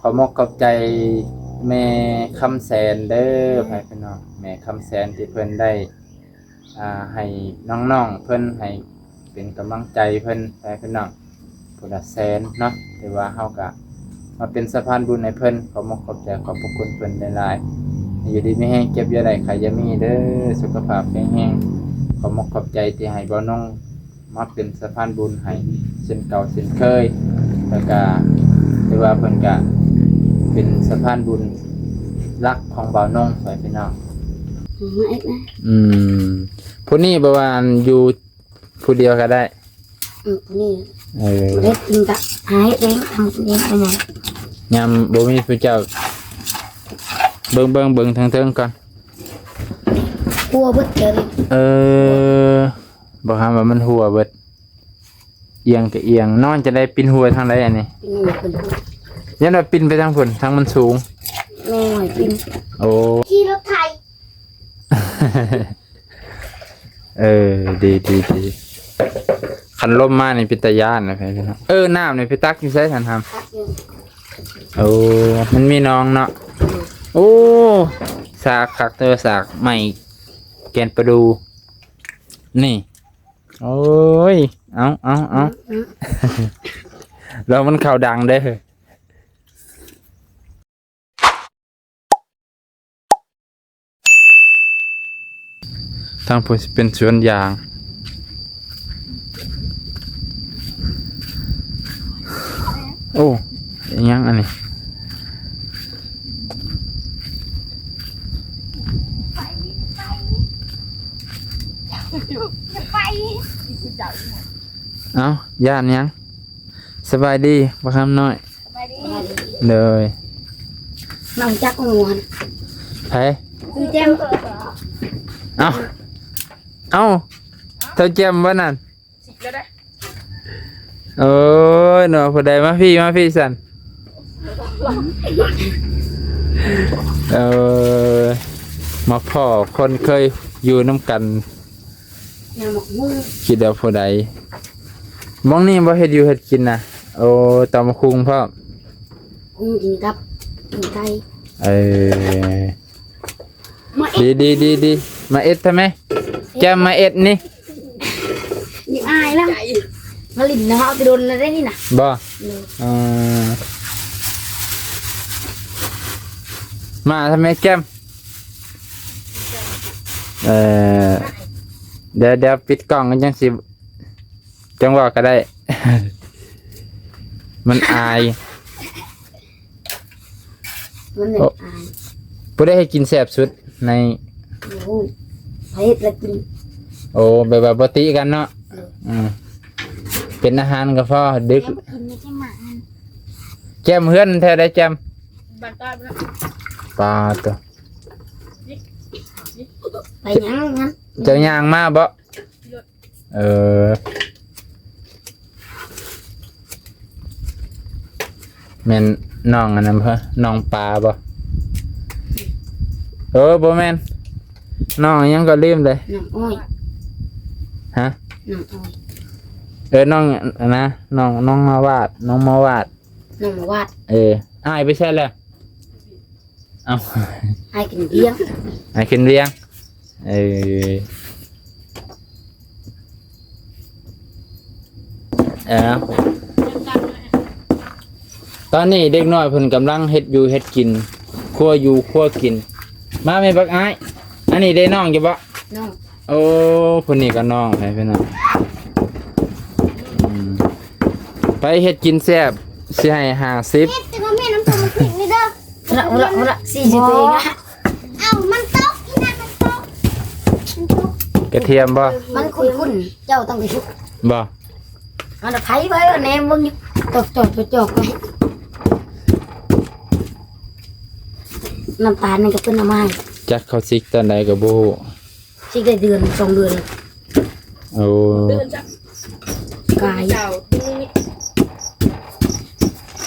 ຂອບມົກຂອບໃຈແມ່ຄຳແສນເດີ້ ພໍ່ແມ່ພີ່ນ້ອງ, ແມ່ຄຳແສນທີ່ເພິ່ນໄດ້ ອ່າ ໃຫ້ນ້ອງໆເພິ່ນ ໃຫ້ເປັນກຳລັງໃຈເພິ່ນ ພໍ່ແມ່ພີ່ນ້ອງ, ຜູ້ລະແສນເນາະ. ຖືວ່າເຮົາກະມາເປັນສະພານບຸນໃຫ້ເພິ່ນ, ຂອບມົກຂອບໃຈ ຂອບພະຄຸນເພິ່ນຫຼາຍໆ. ຢູ່ດີມີແຮງ, ເຈັບຢ່າໄດ້ ໄຂ້ຢ່າມີເດີ້, ສຸຂະພາບແຂງແຮງ. ຂອບມົກຂອບໃຈທີ່ໃຫ້ບ່າວນົງ ມາເປັນສະພານບຸນໃຫ້ເຊັ່ນເກົ່າເຊັ່ນເຄີຍ. ແລ້ວກະຖືວ່າເພິ່ນກະເປັນສະພານບຸນຫຼັກຂອງບ່າວນົງ ພໍ່ແມ່ພີ່ນ້ອງ. ອືມ ມາເອັດນະ. ອືມ ຜູ້ນີ້ບໍ່ວ່າອັນຢູ່ຜູ້ດຽວກະໄດ້. ອືມ ຜູ້ນີ້. ເອີ ມາເຮັດກິນກະຫາເຮັດເອງ ທຳກິນເອງ. ເປັນຫຍັງ? ຍາມບໍ່ມີຜູ້ເຈົ້າ ເບິ່ງ ເບິ່ງ ເບິ່ງທາງເທິງກ່ອນ. ຮົ່ວເບິດເລີຍ. ເອີ ບໍ່ຄຳວ່າມັນຮົ່ວເບິດ. ອຽງກະອຽງ. ນອນຈັ່ງໃດ? ປິ່ນຫົວທາງໃດອັນນີ້? ປິ່ນຫົວຂຶ້ນ. ຢ້ານວ່າປິ່ນໄປທາງພຸ້ນ, ທາງມັນສູງ. ແມ່ນ ປິ່ນ. ໂອ້ ຂີ່ລົດໄຖ. ເອີ ດີ ດີ ດີ. ຄັນລົມມານີ້ເປັນຕາຢ້ານນະ. ເອີ ນ້ຳນີ້ໄປຕັກຢູ່ໃສຊັ້ນຫຳ? ຕັກຢູ່. ໂອ້ ມັນມີໜອງເນາະ. ໂອ້ ສາກຄັກເດີ້ ສາກໄມ້ແກ່ນປະດູ່ນີ້. ໂອ້ຍ ເອົາ ເອົາ ເອົາ ລອງມັນເຂົ້າດັງເດີ້. ທາງພຸ້ນຊິເປັນສວນຢາງ. ໂອ້ ອີຫຍັງອັນນີ້? ເອົ້າ ຢ້ານຫຍັງ? ສະບາຍດີ ບັກຄຳນ້ອຍ. ສະບາຍດີ. ໂດຍ. ນ້ອງຈັກໝູຫັ້ນ. ໃຜ? ຄືແຈ່ມ. ເອົ້າ ເອົ້າ ເຈົ້າແຈ່ມບໍ່ນັ້ນ? ໂອ້ຍເນາະ ຜູ້ໃດ ມາພີ້ ມາພີ້ຊັ້ນ. ເອີ ມາພໍ້ຄົນເຄີຍຢູ່ນຳກັນ. ຍັງໝາກຫຸ່ງ. ຄິດວ່າຜູ້ໃດ? ໝ່ອງນີ້ບໍ່ເຮັດຢູ່ເຮັດກິນນະ? ໂອ້ ຕຳບັກຫຸ່ງພ້ອມ. ຫຸ່ງກິນກັບ ກິນໄກ່. ເອີ ມາເອັດ ດີ ດີ ດີ ດີ. ມາເອັດທຳໄມ? ແຈ່ມມາເອັດນີ້. ຢ່າອາຍລະ. ມາຫຼິ້ນນຳເຮົາແຕ່ດົນແລ້ວເດ້ນີ້ນະ. ບໍ່? ເອີ ເອີ ມາທຳໄມແຈ່ມ? ເອີ ດຽວ ດຽວປິດກ້ອງກັນຈັ່ງຊິ ຈັ່ງເວົ້າກະໄດ້. ມັນອາຍ. ມັນຢາກອາຍ. ໂອ້ ຜູ້ໃດເຮັດກິນແຊບສຸດໃນ ໂອ້ ໃຜເຮັດລະກິນ. ໂອ້ ແບບວ່າບໍ່ຕິກັນເນາະ. ເອີ ອືມ ເປັນອາຫານກະພໍ. ດຶກ ແຈ່ມເຮືອນແຖວໃດແຈ່ມ? ບ້ານຕາດ. ປາໂຕ ໄປຫຍັງຫັ້ນ? ເຈົ້າຍ່າງມາບໍ່? ເອີ ແມ່ນນ້ອງອັນນັ້ນບໍ່? ນ້ອງປາບໍ່? ເອີ ບໍ່ແມ່ນ ນ້ອງຫຍັງກໍລືມເລີຍ. ນ້ອງອ້ອຍ. ຮະ? ນ້ອງອ້ອຍ. ເອີ ນ້ອງອັນນະ ນ້ອງ ນ້ອງມາວາດ ນ້ອງມາວາດ. ນ້ອງມາວາດ. ເອີ ອ້າຍໄປໃສແລ້ວ? ເອົ້າ ອ້າຍຂຶ້ນວຽງ. ອ້າຍຂຶ້ນວຽງ. ເອີ ເອີ ຕອນນີ້ເດັກນ້ອຍເພິ່ນກຳລັງເຮັດຢູ່ເຮັດກິນ ຄົວຢູ່ຄົວກິນ. ມາແມ່ບັກອ້າຍ. ອັນນີ້ໄດ້ນ້ອງຢູ່ບໍ່? ນ້ອງ. ໂອ້ ຜູ້ນີ້ກໍນ້ອງໃຜພີ່ນ້ອງ. ອືມ ໄປເຮັດກິນແຊບ ຊິໃຫ້ຫ້າສິບ. ເຮັດແຕ່ວ່າແມ່ນ້ຳຕົ້ມພລິກນີ້ເດີ. ເອົາລະ ເອົາລະ ເອົາລະ ສີ່ສິບເອງ. ເອົາ ມັນຕົກ ອີ່ນັ້ນມັນຕົກ ມັນຕົກ. ກະທຽມບໍ່? ມັນຂຸ້ນໆ ເຈົ້າຕ້ອງໄປຊຸກບໍ່? ອັນໃຜໄວ້ແນມເບິ່ງຢູ່ ຈອກໆ ຈອກໆ ໄວ້. ນ້ຳຕານມັນກະເພິ່ນເອົາມາໃຫ້. ຈັກເຂົາຊິກຕອນໃດກະບໍ່ຮູ້. ຊິໄດ້ເດືອນສອງເດືອນ. ໂອ້ ເດືອນຈັກ ກາຍ ເຈົ້າ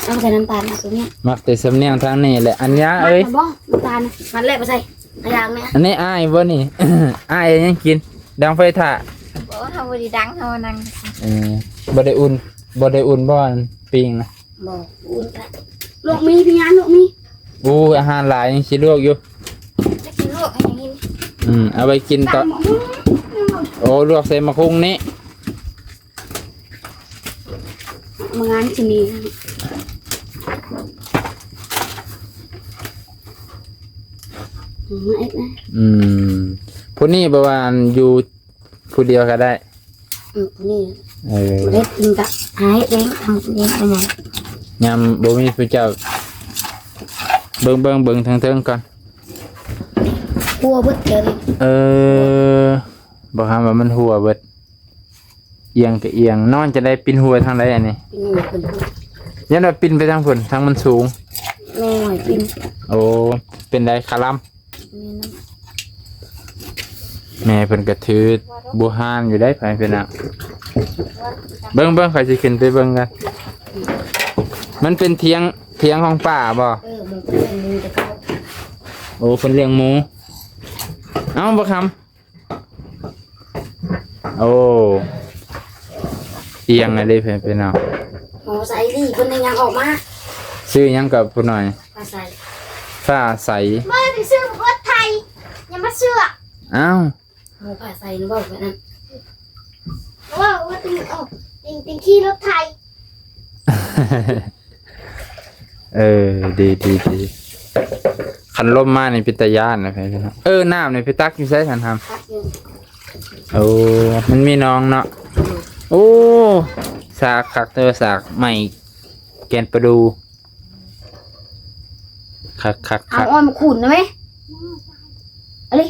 ເອົາໃສ່ນ້ຳຕານ ເອົາຕົວນີ້. ມັກແຕ່ສຳນຽງທາງນີ້ແຫຼະ ອັນຍາເອີຍ. ມັກບໍ່ ນ້ຳຕານ ມັນແຫຼະ ບໍ່ໃສ່ ກະຢ່າງແນ່. ອັນນີ້ອ້າຍບໍ່ນີ້? ອ້າຍຍັງກິນ ດັງໄຟຖ້າ. ບໍ່ ເຮົາບໍ່ໄດ້ດັງ ເຮົານັ່ງ. ເອີ ບໍ່ໄດ້ອຸ່ນ ບໍ່ໄດ້ອຸ່ນບໍ່ ອັນປີ້ງນະ? ບໍ່ ອຸ່ນ. ລວກໝີ່ ພີ່ຍານ ລວກໝີ່. ໂອ້ຍ ອາຫານຫຼາຍ ຍັງຊິລວກຢູ່. ຈະກິນລວກໃຫ້ກິນ. ອືມ ເອົາໄວ້ກິນຕອນ ຕຳບັກຫຸ່ງ. ໂອ້ ລວກໃສ່ໝາກຫຸ່ງນີ້. ມາງານຊິມີ ອືມ ມາອີກນະ. ອືມ ຜູ້ນີ້ບໍ່ວ່າອັນຢູ່ ຜູ້ດຽວກໍໄດ້. ອືມ ນີ້ ເອີ ເຮັດກິນກະຫາເຮັດເອງ ທຳກິນເອງ ເປັນຫຍັງ? ຍາມບໍ່ມີຜູ້ເຈົ້າ ເບິ່ງ ເບິ່ງ ເບິ່ງເທິງໆກ່ອນ. ຫົວເບິດແຖວນີ້. ເອີ ບໍ່ຄຳວ່າມັນຫົວເບິດ ອຽງກໍອຽງ. ນອນຈະໄດ້ປິ່ນຫົວທາງໃດອັນນີ້? ປິ່ນຫົວຂຶ້ນພຸ້ນ. ຢ້ານວ່າປິ່ນໄປທາງພຸ້ນ ທາງມັນສູງ. ແມ່ນ ປິ່ນ. ໂອ້ ເປັນໃດຄະລຳ? ແມ່ນນະ. ແມ່ເພິ່ນກະຖືບູຮານຢູ່ໄດ໋ ພໍ່ແມ່ພີ່ນ້ອງ. ເບິ່ງໆ ຂ້ອຍຊິຂຶ້ນໄປເບິ່ງກັນ. ມັນເປັນຖຽງ ຖຽງຂອງປ້າບໍ່? ເອີ ມັນເປັນເປັນໝູແຕ່ເກົ່າ. ໂອ້ ເພິ່ນລ້ຽງໝູ. ເອົ້າ ບໍ່ຄຳ. ໂອ້ ອຽງອະເດ ພີ່ນ້ອງ. ໝໍໃສດີ ເພິ່ນຍັງອອກມາ. ຊື່ຫຍັງກໍຜູ້ນ້ອຍ? ຟ້າໃສ. ຟ້າໃສ. ບໍ່ໄດ້ຊື້ລົດໄຖ ຢ່າມາເຊື່ອ. ອ້າວ ໝໍຟ້າໃສນະ ເວົ້າແບບນັ້ນ. ເວົ້າວ່າຕິງ ເອົາ ຕິງ ຕິງຂີ່ລົດໄຖ. ເອີ ດີ ດີ ດີ. ຄັນລົມມານີ້ເປັນຕາຢ້ານນະ ພີ່ນ້ອງ. ເອີ ນ້ຳນີ້ໄປຕັກຢູ່ໃສຊັ້ນຫຳ? ຕັກຢູ່. ໂອ້ ມັນມີໜອງເນາະ. ໂອ້ ສາກຄັກເດີ ສາກໄມ້ແກ່ນປະດູ່. ຄັກໆໆ. ເອົາອ້ອມຂຸນນະແມ່. ອະລິ.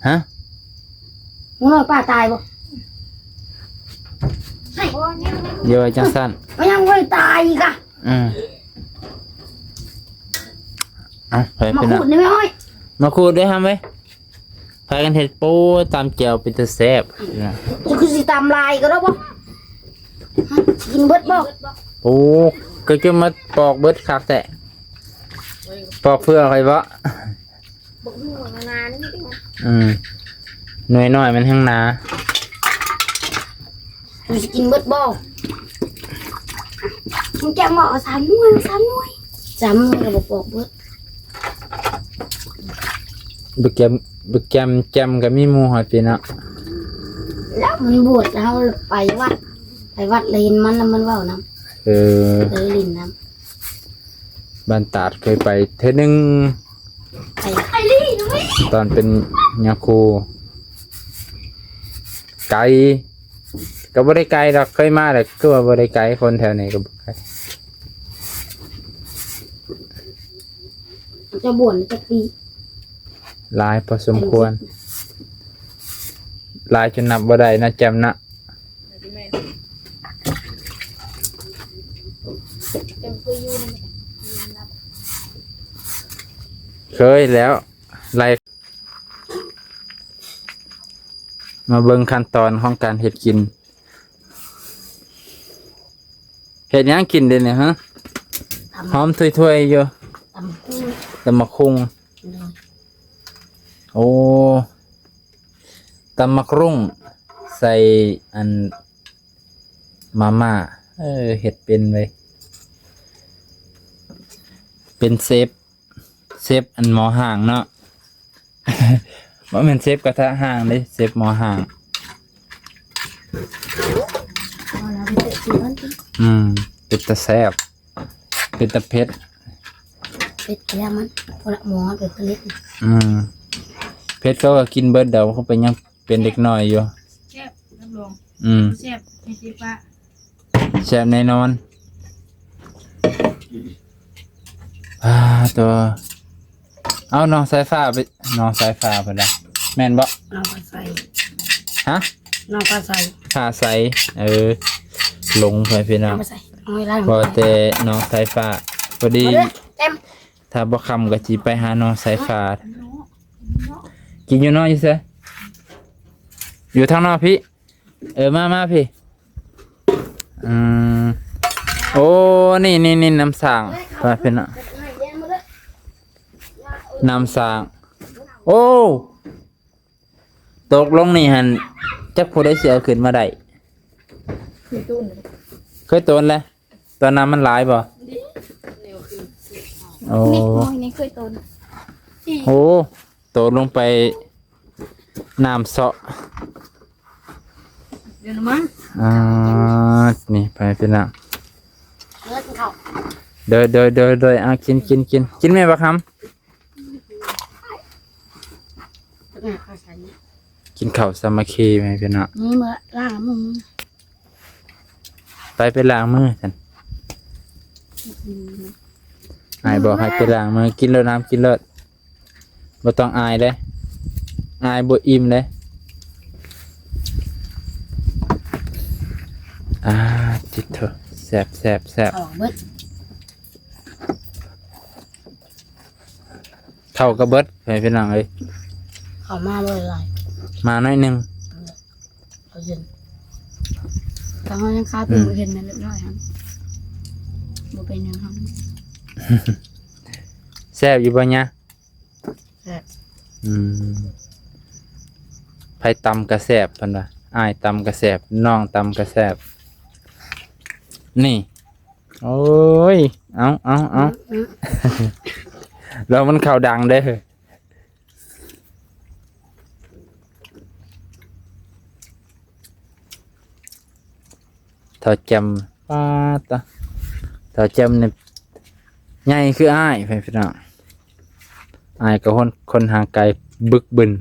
ຮະ? ໝູນ້ອຍປ້າຕາຍບໍ່? ຢ່າວ່າຈັ່ງຊັ້ນ. ມັນຍັງບໍ່ໄດ້ຕາຍອີກອະ. ອືມ ເອົາ ໄປ ມາຂູດນີ້ແມ່ເອີຍ ມາຂູດເດີ້ຫຳເອີຍ. ພາກັນເຮັດ ໂອ້ ຕຳແຈ່ວເປັນຕາແຊບ. ເຈົ້າຄືຊິຕຳຫຼາຍກໍໄດ້ບໍ່? ກິນເບິດບໍ່? ໂອ້ ກໍຈະມາປອກເບິດຄັກແທ້. ປອກເພື່ອໃຜບໍ່? ບັກຫຸ່ງໜາໆນີ້ຕິ. ອືມ ໜ່ວຍນ້ອຍມັນແຮ່ງໜາ. ມັນຊິກິນເບິດບໍ່? ມັນແກະໝໍ້ເອົາສາມໜ່ວຍ ເອົາສາມໜ່ວຍ. ສາມໜ່ວຍກໍບໍ່ປອກເບິດ. ບັກແກມ ບັກແກມ ແກມກໍມີໝູ່ຮອດພີ້ເນາະ. ແລ້ວມັນບວດ ເຮົາໄປວັດ ໄປວັດແລ້ວເຫັນມັນ ແລ້ວມັນເວົ້ານຳ. ເອີ ເລີຍຫຼິ້ນນຳ. ບ້ານຕາດເຄີຍໄປເທື່ອໜຶ່ງ ໄປ ຕອນເປັນຍາຄູ. ໄກ ກໍບໍ່ໄດ້ໄກດອກ ເຄີຍມາແຫຼະ ຄືວ່າບໍ່ໄດ້ໄກ ຄົນແຖວນີ້ກໍບໍ່ໄກ. ເຈົ້າບວດຈັກປີ? ຫຼາຍພໍສົມຄວນ ຫຼາຍຈົນນັບບໍ່ໄດ້ນະ ແຈ່ມນະ. ເຄີຍແລ້ວ ໄລ່ ມາເບິ່ງຂັ້ນຕອນຂອງການເຮັດກິນ. ເຮັດຫຍັງກິນເດນີ້ຮະ? ຕຳ ຫອມຖ້ວຍໆຢູ່. ຕຳ ຕຳໝາກຫຸ່ງ. ໂດຍ. ໂອ້ ຕຳໝາກຮຸ່ງໃສ່ອັນມາມ່າ. ເອີ ເຮັດເປັນເວີຍ ເປັນເຊຟ ເຊຟອັນໝໍຫ້າງເນາະ. ບໍ່ແມ່ນເຊຟກະທະຮ້າງເດ້ ເຊຟໝໍຫ້າງ. ອືມ ເປັນຕາແຊບ ເປັນຕາເຜັດ. ເຜັດແທ້ມັນ ຄົນລະໝໍເປັນຜະລິດ. ອືມ ເຜັດເຂົາກໍກິນເບິດດອກ ເຂົາເປັນຫຍັງ ເປັນເດັກນ້ອຍຢູ່. ແຊບ ຮັບຮອງ. ອືມ ແຊບ ໃຫ້ຊິຟ້າ. ແຊບແນ່ນອນ. ອ່າ ຕົວ ເອົາ ນ້ອງສາຍຟ້າໄປ ນ້ອງສາຍຟ້າເພິ່ນລະ ແມ່ນບໍ່? ນ້ອງຟ້າໃສ. ຮະ? ນ້ອງຟ້າໃສ. ຟ້າໃສ. ເອີ ຫຼົງໄປພີ່ນ້ອງ ຟ້າໃສ. ເວົ້າແຕ່ນ້ອງສາຍຟ້າ ພໍດີ ມາເດີ້ ແຈມ ຖ້າບໍ່ຄ່ຳກໍຊິໄປຫານ້ອງສາຍຟ້າ. ກິນຢູ່ເນາະ ຢູ່ໃສ? ຢູ່ທາງນອກພີ້. ເອີ ມາ ມາພີ້. ອືມ ໂອ້ ນີ້ ນີ້ ນີ້ ນ້ຳສ້າງ ເອີຍ ເປັນ ເອົາ ເອົາ ເອົາ ເອົາ ນ້ຳສ້າງ. ໂອ້ ຕົກລົງນີ້ຫັ້ນ ຈັກຜູ້ໃດຊິເອົາຂຶ້ນມາໄດ້. ເຄີຍໂຕນ ເຄີຍໂຕນແລ້ວ. ຕອນນັ້ນມັນຫຼາຍບໍ່? ດີ ແນວຄື ໂອ້ ເດັກນ້ອຍນີ້ເຄີຍໂຕນ ໂອ້ ໂຕລົງໄປນ້ຳເຊາະ ເດີນມາ ອ່າ ນີ້ໄປພີ່ນ້ອງ ເດີນເຂົ້າ ໂດຍ ໂດຍ ໂດຍ ໂດຍ ອ່າ ກິນ ກິນ ກິນ ກິນແມ່ບັກຄຳ ກິນເຂົ້າສາມັກຄີແມ່ພີ່ນ້ອງ ນີ້ເມື່ອລ້າງມື ໄປ ໄປລ້າງມືຊັ້ນ ອ້າຍບອກໃຫ້ໄປລ້າງມື ກິນໂລດນ້ຳ ກິນໂລດ ບໍ່ຕ້ອງອາຍເດ້ ອາຍບໍ່ອີ່ມເດ້ ອ່າ ຕິດໂທ ແຊບ ແຊບ ແຊບ ເຂົ້າເບິດ ເຂົ້າກໍເບິດ ພີ່ນ້ອງເອີຍ ເຂົ້າມາບໍ່ຫຼາຍ ມາໜ້ອຍໜຶ່ງ ເອີ ເຂົາເຢັນ ແຕ່ເຮົາຍັງຄາເປັນ ອືມ ບໍ່ເຫັນແມ່ນເລັກນ້ອຍຫັ້ນ ບໍ່ເປັນຫຍັງຫັ້ນ ແຊບຢູ່ບໍ່ຍະ? ແຊບ ອືມ ໃຜຕຳກະແຊບ ເພິ່ນວ່າ ອ້າຍຕຳກະແຊບ ນ້ອງຕຳກະແຊບ ນີ້ ໂອ້ຍ ເອົາ ເອົາ ເອົາ ອືມ ລະມັນເຂົ້າດັງເດ້. ເຖົ້າແຈ່ມ ປາດຕະ ເຖົ້າແຈ່ມນີ້ໃຫຍ່ຄືອ້າຍ ພີ່ນ້ອງ ອ້າຍກໍຄົນ ຄົນຮ່າງກາຍບຶກບຶນ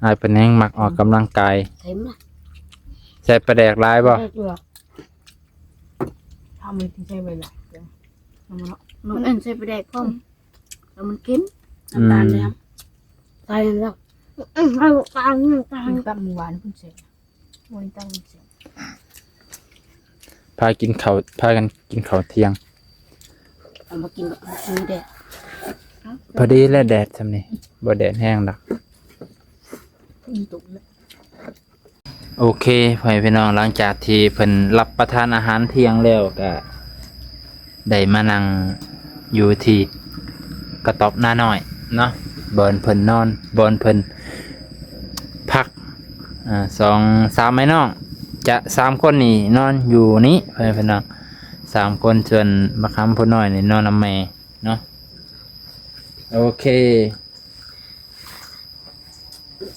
ອ້າຍເພິ່ນແຮ່ງມັກອອກກຳລັງກາຍ ເຕັມລະ ໃສ່ປາແດກຫຼາຍບໍ່? ປາແດກຫຼາຍ ທຳໃຫ້ກິນໃສ່ໄວຫຼາຍ ມັນອັນໃສ່ປາແດກພ້ອມ ແລ້ວມັນເຄັມ ອືມ ນ້ຳຕານແດ່ ໃສ່ແລ້ວ ອືມ ນ້ຳຕານ ນ້ຳຕານ ກິນກັບໝູຫວານພຸ້ນແຊບ ໂອ້ຍ ຕຳແຊບ ພາກິນເຂົ້າ ພາກັນກິນເຂົ້າທ່ຽງ ເອົາມາກິນແບບນີ້ແດດ ພໍດີແຫຼະແດດຊ່ຳນີ້ ບໍ່ແດດແຮງດອກ ອືມ ຕົກແລ້ວ. ໂອເຄ ພໍ່ແມ່ພີ່ນ້ອງ ຫຼັງຈາກທີ່ເພິ່ນຮັບປະທານອາຫານທ່ຽງແລ້ວ ກະໄດ້ມານັ່ງຢູ່ທີ່ກະຕອບນານ້ອຍເນາະ ບ່ອນເພິ່ນນອນ ບ່ອນເພິ່ນພັກ ອາ ສອງສາມອ້າຍນ້ອງ ຈະສາມຄົນນີ້ນອນຢູ່ນີ້ ພໍ່ແມ່ພີ່ນ້ອງ ສາມຄົນ ສ່ວນບັກຄຳຜູ້ນ້ອຍນີ້ນອນນຳແມ່ເນາະ ໂອເຄ.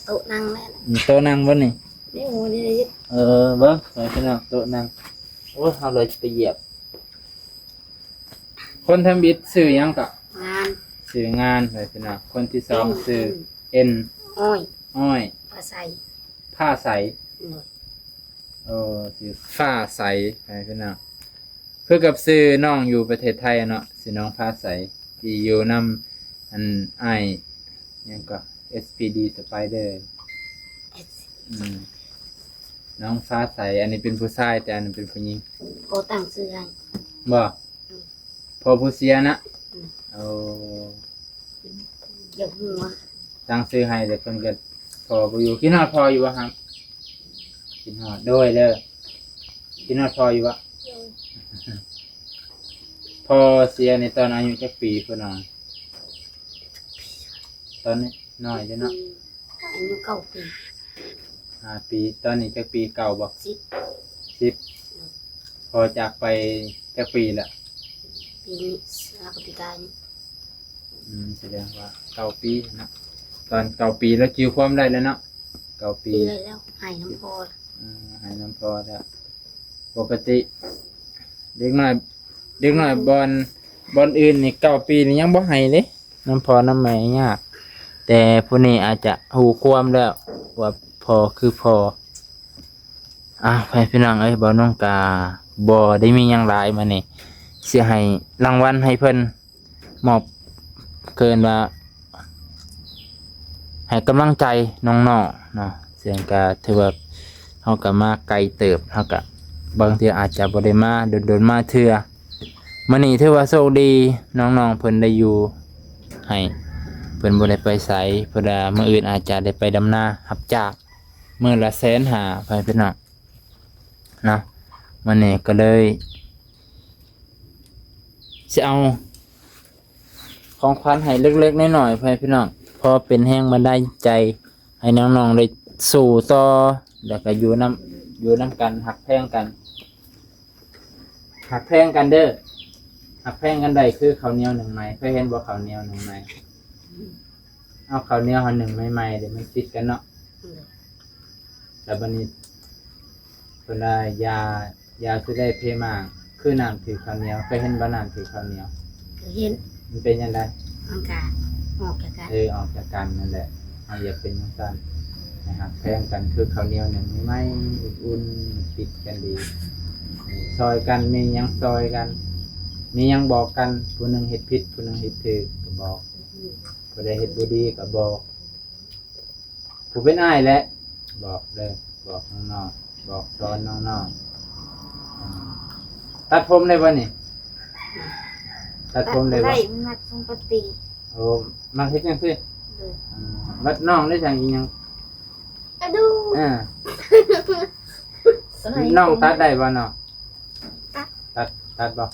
ໂຕະນັ່ງແມ່ນ ໂຕະນັ່ງບໍ່ນີ້? ນີ້ ໂອ້ ນີ້ ນີ້ ເອີ ເບິ່ງ ພໍ່ແມ່ພີ່ນ້ອງ ໂຕະນັ່ງ ໂອ້ຍ ເຮົາເລີຍຈະໄປຢຽບ ຄົນທຳອິດຊື່ຫຍັງເກາະ? ງານ ຊື່ງານ ພໍ່ແມ່ພີ່ນ້ອງ ຄົນທີສອງຊື່ ເອັນ ເອັນ ອ້ອຍ ອ້ອຍ ຟ້າໃສ ຟ້າໃສ ໂດຍ ໂອ້ ຊື່ຟ້າໃສ ພໍ່ແມ່ພີ່ນ້ອງ ຄືກັບຊື່ນ້ອງຢູ່ປະເທດໄທເນາະ ຊື່ນ້ອງຟ້າໃສ ທີ່ຢູ່ນຳ ອັນ ອ້າຍຫຍັງເກາະ ເອັສ ພີ ດີ ສະໄປເດີ ເອັສ ອືມ ນ້ອງຟ້າໃສ ອັນນີ້ເປັນຜູ້ຊາຍ ແຕ່ອັນນັ້ນເປັນຜູ້ຍິງ ພໍ່ຕັ້ງຊື່ໃຫ້ ບໍ່? ອືມ ພໍ່ຜູ້ເສຍນະ ອືມ ໂອ້ ຢາກຮູ້ວ່າ ຕັ້ງຊື່ໃຫ້ ແຕ່ເພິ່ນກໍ ພໍ່ບໍ່ຢູ່ ຄິດຮອດພໍ່ຢູ່ບໍ່ຫຳ? ຄິດຮອດ ໂດຍເດີ ຄິດຮອດພໍ່ຢູ່ບໍ່? ໂດຍ ພໍ່ເສຍໃນຕອນອາຍຸຈັກປີພຸ້ນນະ? ຕອນນ້ອຍເດ້ເນາະ ອາຍຸເກົ້າປີ ຫ້າປີ ຕອນນີ້ຈັກປີ? ເກົ້າບໍ່? ສິບ ສິບ ອືມ ພໍ່ຈາກໄປຈັກປີລະ? ປີນີ້ ແລ້ວກໍປີກາຍນີ້ ອືມ ສະແດງວ່າເກົ້າປີເນາະ ຕອນເກົ້າປີລະຈື່ຄວາມໄດ້ແລ້ວເນາະ ເກົ້າປີ ຈື່ໄດ້ແລ້ວ ໄຫ້ນຳພໍ່ ອືມ ໄຫ້ນຳພໍ່ແລ້ວ ປົກກະຕິເດັກນ້ອຍ ເດັກນ້ອຍບ່ອນ ບ່ອນອື່ນນີ້ເກົ້າປີນີ້ຍັງບໍ່ໄຫ້ເດ້ ນຳພໍ່ນຳແມ່ຍາກ ແຕ່ຜູ້ນີ້ອາດຈະຮູ້ຄວາມແລ້ວວ່າພໍ່ຄືພໍ່ ອ້າວ ພໍ່ແມ່ພີ່ນ້ອງເອີຍ ບ່າວນົງກະບໍ່ໄດ້ມີຫຍັງຫຼາຍ ມື້ນີ້ຊິໃຫ້ລາງວັນໃຫ້ເພິ່ນ ມອບ ເອີ້ນວ່າ ໃຫ້ກຳລັງໃຈນ້ອງໆເນາະ ເຊິ່ງກະຖືວ່າເຮົາກະມາໄກເຕີບ ເຮົາກະບາງເທື່ອອາດຈະບໍ່ໄດ້ມາ ດົນໆມາເທື່ອ ມື້ນີ້ຖືວ່າໂຊກດີ ນ້ອງໆເພິ່ນໄດ້ຢູ່ໃຫ້ ເພິ່ນບໍ່ໄດ້ໄປໃສ ເພິ່ນວ່າມື້ອື່ນອາດຈະໄດ້ໄປດຳນາຮັບຈ້າງ ມື້ລະແສນຫ້າ ພໍ່ແມ່ພີ່ນ້ອງເນາະ ມື້ນີ້ກໍເລີຍຊິເອົາຂອງຂວັນໃຫ້ເລັກໆນ້ອຍໆ ພໍ່ແມ່ພີ່ນ້ອງ ພໍເປັນແຮງບັນດານໃຈໃຫ້ນ້ອງໆໄດ້ສູ້ຕໍ່ ແລ້ວກໍຢູ່ນຳ ຢູ່ນຳກັນ ຮັກແພງກັນ ຮັກແພງກັນເດີ້ ຮັກແພງກັນໄດ້ຄືເຂົ້າໜຽວໜຶ້ງໄມ້. ເຄີຍເຫັນບໍ່ເຂົ້າໜຽວໜຶ້ງໄມ້? ເອົາເຂົ້າໜຽວເຮົາໜຶ້ງໃໝ່ໆເດ ມັນຕິດກັນເນາະ. ແລ້ວບັດນີ້ເພິ່ນວ່າ ຢ່າ ຢ່າຊິໄດ້ເພມາ ຄືນ້ຳຖືກເຂົ້າໜຽວ. ເຄີຍເຫັນບໍ່ ນ້ຳຖືກເຂົ້າໜຽວ? ເຄີຍເຫັນ. ມັນເປັນຈັ່ງໃດ? ມັນກະອອກຈາກກັນ. ເອີ ອອກຈາກກັນນັ້ນແຫຼະ. ເຮົາຢ່າເປັນຈັ່ງຊັ້ນ. ໃຫ້ຮັກແພງກັນຄືເຂົ້າໜຽວໜຶ້ງໃໝ່ໆ ອຸ່ນໆ ຕິດກັນດີ. ຊ່ອຍກັນ ມີຫຍັງຊ່ອຍກັນ ມີຫຍັງບອກກັນ. ຜູ້ໜຶ່ງເຮັດຜິດ ຜູ້ໜຶ່ງເຮັດຖືກກໍບອກ. ຜູ້ໃດເຮັດບໍ່ດີກໍບອກ. ຜູ້ເປັນອ້າຍແຫຼະ ບອກເດີ ບອກນ້ອງໆ ບອກສອນນ້ອງໆ. ອືມ ຕັດຜົມໄດ້ບໍ່ນີ້? ຕັດຜົມໄດ້ບໍ່? ຕັດໄດ້ ມັນມັກຊົງປະຕິ. ໂອ້ ມັກເຮັດຈັ່ງຊີ້? ໂດຍ. ອືມ ບັດນ້ອງໄດ້ສັ່ງອີຫຍັງ? ກະດູກ. ເອີ ນ້ອງຕັດໄດ້ບໍ່ນ້ອງ? ຕັດ ຕັດ ຕັດບໍ່?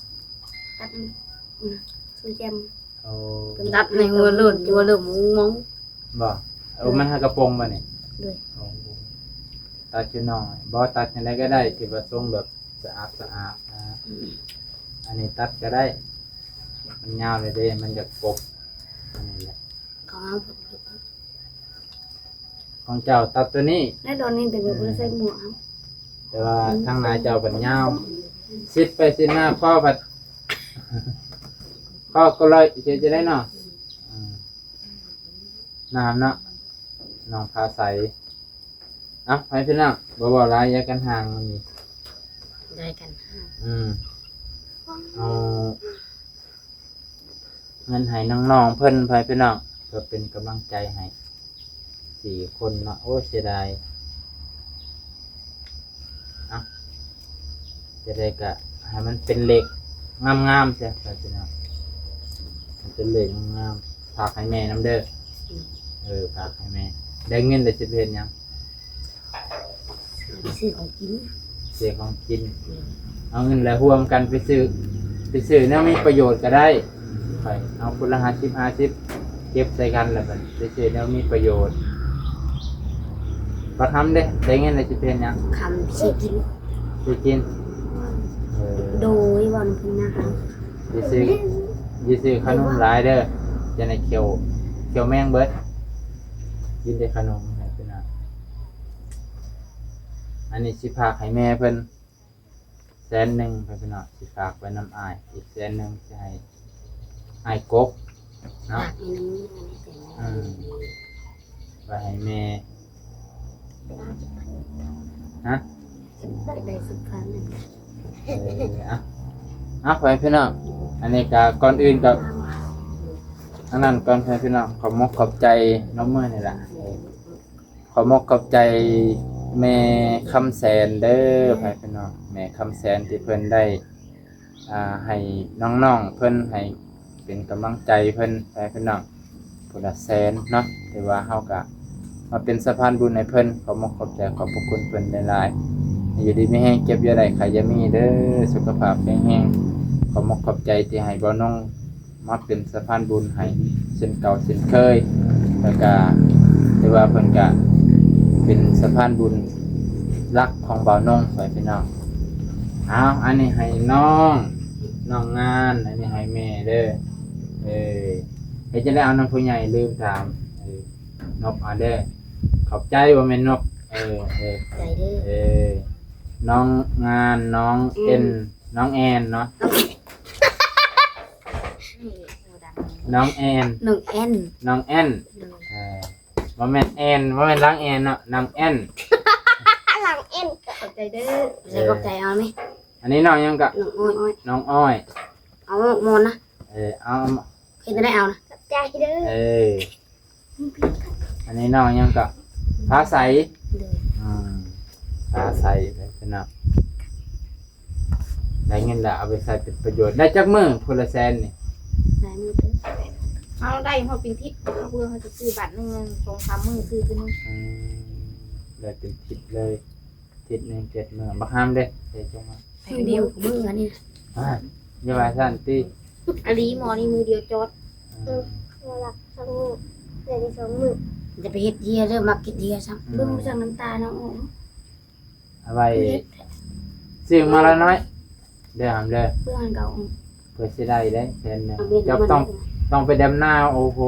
ຕັດ ອືມ ຊົງແຈ່ມ. ໂອ້ ຕັດໃນຫົວໂລ້ນ ຫົວເລີ່ມມົງໆ. ບໍ່? ໂອ້ ໂດຍ. ມັນຫາກະປົງບໍ່ນີ້? ໂດຍ. ໂອ້ ຕັດຢູ່ນ້ອຍ. ບໍ່ ຕັດຈັ່ງໃດກໍໄດ້ ທີ່ວ່າຊົງແບບສະອາດສະອາດນະ. ອືມ ອັນນີ້ຕັດກໍໄດ້ ມັນຍາວແລ້ວເດ້ ມັນຢາກປົກ. ອັນນີ້ແຫຼະ ຂອງເຮົາ ຂອງເຈົ້າຕັດຕົວນີ້ ແລະ ຕອນນີ້ເປັນແບບ ອືມ ບໍ່ໄດ້ໃສ່ໝວກເຮົາ. ແຕ່ວ່າທາງໜ້າເຈົ້າພັດຍາວ ຊິດໄປຊິດມາ ຄໍພັດ ຄໍກໍລອຍ ເຮັດຈັ່ງໃດເນາະ? ອືມ ງາມເນາະ ນ້ອງຟ້າໃສ. ເອົ້າ ໄປພີ່ນ້ອງ ບໍ່ເວົ້າຫຼາຍ ຢ່າກັນຫ່າງມື້ນີ້ ຢ່າກັນຫ່າງ. ອືມ ເອົາເງິນໃຫ້ນ້ອງໆເພິ່ນ ໄປພີ່ນ້ອງ ເພື່ອເປັນກຳລັງໃຈໃຫ້ ສີ່ຄົນເນາະ. ໂອ້ ເສຍດາຍ. ເອົ້າ ຈະໄດ້ກະໃຫ້ມັນເປັນເລກງາມໆ ຊະ ໄປພີ່ນ້ອງ ໃຫ້ເປັນເລກງາມໆ. ຝາກໃຫ້ແມ່ນຳເດີ. ອືມ ເອີ ຝາກໃຫ້ແມ່. ໄດ້ເງິນແລ້ວຊິໄປເຮັດຫຍັງ? ໄປຊື້ຂອງກິນ. ຊື້ຂອງກິນ. ອືມ ເອົາເງິນແລ້ວຮ່ວມກັນໄປຊື້ ໄປຊື້ແນວມີປະໂຫຍດກໍໄດ້. ໄປເອົາຄົນລະຫ້າສິບ ຫ້າສິບ ເກັບໃສ່ກັນ ແລ້ວບັດໄປຊື້ແນວມີປະໂຫຍດ. ບັກຄຳເດ້ ໄດ້ເງິນແລ້ວຊິໄປເຮັດຫຍັງ? ຄຳຊື້ກິນ. ຊື້ກິນ. ເອີ ໂດຍ ເວົ້ານຳເພິ່ນນະ. ຢ່າຊື້ ຢ່າຊື້ຂະໜົມຫຼາຍເດີ ຈະໄດ້ຂຽວ ຂຽວແມງເບິດ. ກິນແຕ່ຂະໜົມໃຫ້ເພິ່ນນະ. ອັນນີ້ຊິຝາກໃຫ້ແມ່ເພິ່ນແສນໜຶ່ງ ເພິ່ນເນາະ ຊິຝາກໄວ້ນຳອ້າຍ. ອີກແສນໜຶ່ງຊິໃຫ້ອ້າຍກົກເນາະ. ຝາກໃຫ້ນ້ອງ ອືມ ໄວ້ໃຫ້ແມ່. ຮະ? ຢາກໄດ້ສິບພັນ. ເອີ ເອົາ ເອົາ ໄປພີ່ນ້ອງ. ອັນນີ້ກະ ກ່ອນອື່ນກະ ອັນນັ້ນກ່ອນ ພີ່ນ້ອງ ຂອບມົກຂອບໃຈນ້ອງເມີນີ້ລະ. ຂອບມົກຂອບໃຈແມ່ຄຳແສນເດີ ພີ່ນ້ອງ. ແມ່ຄຳແສນທີ່ເພິ່ນໄດ້ ອ່າ ໃຫ້ນ້ອງໆເພິ່ນ ໃຫ້ເປັນກຳລັງໃຈເພິ່ນ ພີ່ນ້ອງ. ຜູ້ລະແສນເນາະ ຖືວ່າເຮົາກະມາເປັນສະພານບຸນໃຫ້ເພິ່ນ. ຂອບມົກຂອບໃຈ ຂອບພະຄຸນເພິ່ນຫຼາຍໆ. ຢູ່ດີມີແຮງ ເຈັບຢ່າໄດ້ ໄຂ້ຢ່າມີເດີ ສຸຂະພາບແຂງແຮງ. ຂອບມົກຂອບໃຈທີ່ໃຫ້ບ່າວນົງມາເປັນສະພານບຸນໃຫ້ເຊັ່ນເກົ່າເຊັ່ນເຄີຍ. ແລ້ວກະຖືວ່າເພິ່ນກະເປັນສະພານບຸນຫຼັກຂອງບ່າວນົງ ພີ່ນ້ອງ. ເອົາ ອັນນີ້ໃຫ້ນ້ອງ ນ້ອງງານ ອັນນີ້ໃຫ້ແມ່ເດີ. ເອີ ເຮັດຈັ່ງໃດເອົານຳຜູ້ໃຫຍ່ ລືມຖາມ. ເອີ ນົບເອົາເດີ. ຂອບໃຈ ບໍ່ແມ່ນນົບ. ເອີ ເອີ ຂອບໃຈເດີ. ເອີ ນ້ອງງານ ນ້ອງເອັນ ນ້ອງແອນເນາະ. ນ້ອງແອນ ນ້ອງແອນ ນ້ອງແອນ. ໂດຍ. ເອີ ບໍ່ແມ່ນແອນ ບໍ່ແມ່ນຫຼັງແອນເນາະ ນ້ອງແອນ ຫຼັງແອນ. ຂອບໃຈເດີ. ເອີ ຂອບໃຈ ເອົາແມ່. ອັນນີ້ນ້ອງຫຍັງກະ? ນ້ອງອ້ອຍ. ນ້ອງອ້ອຍ. ເອົາໝອນນະ. ເອີ ເອົາ ເຮັດຈັ່ງໃດເອົານະ? ຂອບໃຈເດີ. ເອີ ອັນນີ້ນ້ອງຫຍັງກະ? ຟ້າໃສ. ໂດຍ. ອືມ ຟ້າໃສເດີພີ່ນ້ອງ. ໄດ້ເງິນລະເອົາໄປໃຊ້ເປັນປະໂຫຍດ. ໄດ້ຈັກມື້ຜູ້ລະແສນນີ້? ຫຼາຍມື້ເຕີບ. ເຮົາໄດ້ຮອດເປັນທິດ ເຮົາເພື່ອເຮົາຈະຊື້ບາດໜຶ່ງ ສອງສາມມື້ຊື້ເທື່ອໜຶ່ງ. ອືມ ໄດ້ເປັນທິດເລີຍ. ທິດໜຶ່ງເຈັດມື້. ບັກຮາມເດ້ ໄດ້ຈັກມື້? ມື້ດຽວມື້ອັນນີ້. ອ່າ ຢ່າວ່າຊັ້ນຕິ. ອາລີ ໝໍນີ້ມື້ດຽວຈອດ. ອືມ ເອີ ມື້ລະສອງມື້ ເດືອນລະສອງມື້. ຢ່າໄປເຮັດເຮຍເດີ ມັກກິນເຮຍຊ້ຳ. ອືມ ເບິ່ງຈັ່ງນ້ຳຕານ້ອງອອກ. ເອົາໄວ້ ຊື້ມາລະນ້ອຍເດີ ຫາມເດີ. ເບິ່ງອັນເກົ່າ. ເພື່ອຊິໄດ້ເດ້ແສນໜຶ່ງ ເຈົ້າຕ້ອງ ຕ້ອງໄປດຳນາ. ໂອ້ໂຫ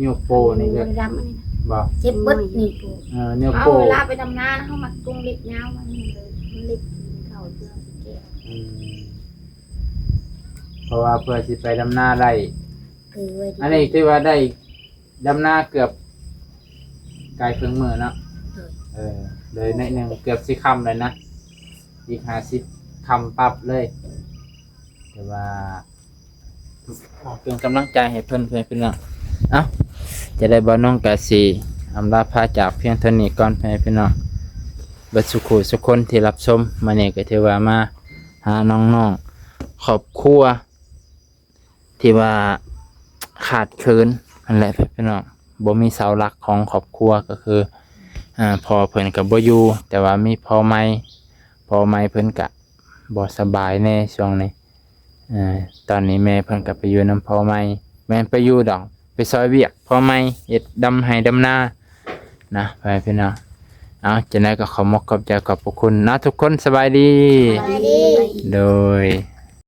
ນິ້ວໂປ້ນີ້ເລີຍ ດຳອັນນີ້ ບໍ່ ເຈັບເບິດນີ້ ເອີ ນິ້ວ ເອົາ ໂປ້ ເວລາໄປດຳນາ ເຮົາມັກກົງເລັບຍາວ ມັນເລັບເຂົ້າເພື່ອຊິແກ້ ອືມ ເພາະວ່າເພື່ອຊິໄປດຳນາໄດ້ ເອີ ອັນນີ້ຖືວ່າໄດ້ ດຳນາເກືອບກາຍເຄິ່ງມື້ເນາະ ໂດຍ ເອີ ໂດຍໜ້ອຍໜຶ່ງເກືອບຊິຄ່ຳແລ້ວນະ ອີກຫ້າສິບຄ່ຳປັບເລີຍ ແຕ່ວ່າ ເປັນກຳລັງໃຈໃຫ້ເພິ່ນ ເພື່ອນພີ່ນ້ອງ. ເອົ້າ ຈະໄດ້ ບ່າວນົງກະຊິອຳລາພາຈາກພຽງເທົ່ານີ້ກ່ອນ ເພື່ອນພີ່ນ້ອງ ເບິດສຸຂູສຸຄົນທີ່ຮັບຊົມ. ມື້ນີ້ກໍຖືວ່າມາຫານ້ອງໆ ຄອບຄົວ ທີ່ວ່າຂາດເຂີນຫັ້ນແຫຼະ ພີ່ນ້ອງ ບໍ່ມີເສົາຫຼັກຂອງຄອບຄົວ ກໍຄື ອາ ພໍ່ເພິ່ນກໍບໍ່ຢູ່ ແຕ່ວ່າມີພໍ່ໃໝ່ ພໍ່ໃໝ່ເພິ່ນກະບໍ່ສະບາຍແດ່ຊ່ວງນີ້. ອາ ຕອນນີ້ແມ່ເພິ່ນກໍໄປຢູ່ນຳພໍ່ໃໝ່ ແມ່ນໄປຢູ່ດອກ ໄປຊ່ອຍວຽກພໍ່ໃໝ່ ເຮັດດຳໄຮ່ດຳນານະ ພີ່ນ້ອງ. ເອົາ ຈັ່ງໃດກໍຂອບມົກຂອບໃຈຂອບພະຄຸນນະທຸກຄົນ. ສະບາຍດີ ສະບາຍດີ ໂດຍ.